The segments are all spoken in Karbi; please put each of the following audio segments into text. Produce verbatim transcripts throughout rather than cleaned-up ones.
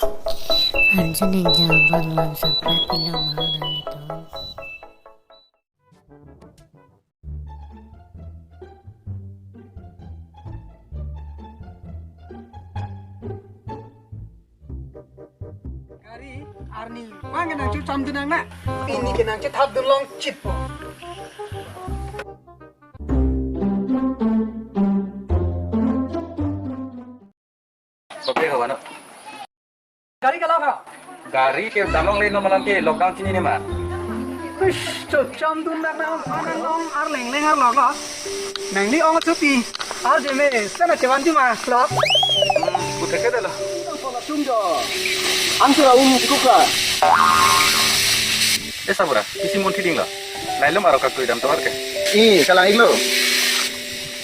Anjing neng jaban lang sapra pilo ma nanglitum. Gari arni bang kenang chu cham dunang na. Pini kenang chu thap dun long chip po. Kopi kawan. Gari kalau ka? Gari ke damlongle, non malom ke lockdown chinine ma. Uish, cho cham dun dak na, anang ong arleng leng arlok lo. Nangli ong chuti. Arje me, sana chevan di ma, lo. Hmm, puthot ke dalo. Tung jo. Ang sura um kuka. Eh, sabura, isi mun thiding lo. Lailum aro kaktui dam tovar ke. I, kalang-iklo.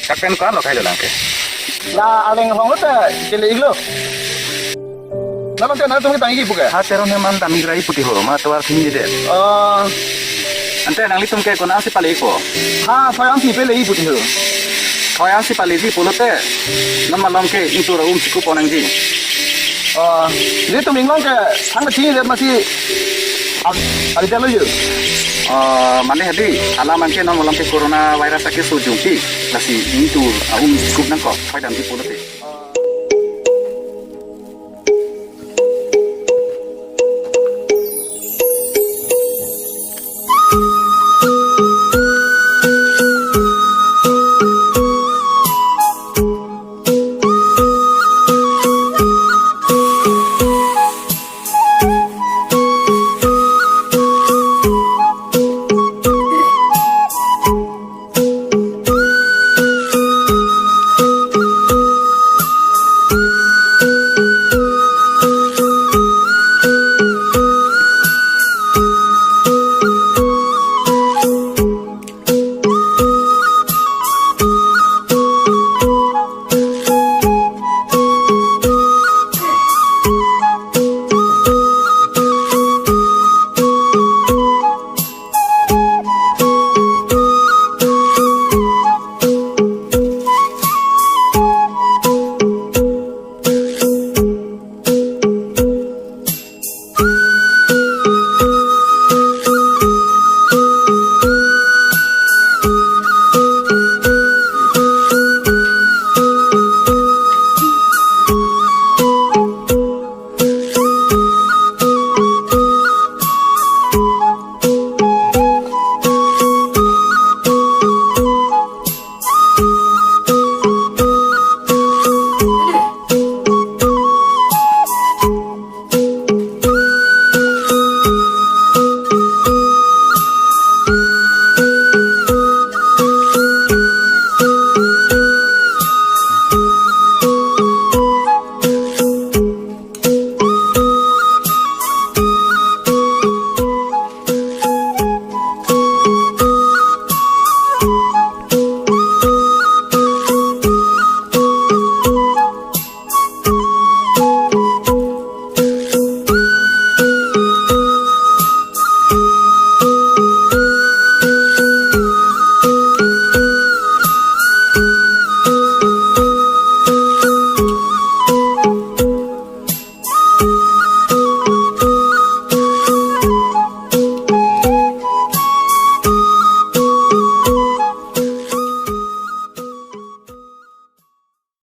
Kapen ko ano kailo lang ke. La aleng hong ta kele-iklo. Nalo te nalo tum tang-ik pu ke? Ha, Teron he man dam-ik rai puti ho, ma tovar khini de. Oh. Ante nanglitum ke konat si pale-ikpo? Ha, Thoyang si pale-ik puti ho. Thoyang si pale-ikji pulote, non malom ke ingtur aum chikup-ong nangji. Oh, nelitum inglong ke thang chini det masi, al-, ali dalo yo. Oh, mane hadi, alam anke non malom ke corona virus ake sojung pi, lasi ingtur aum chikup nangkok, Thoi damji pulote.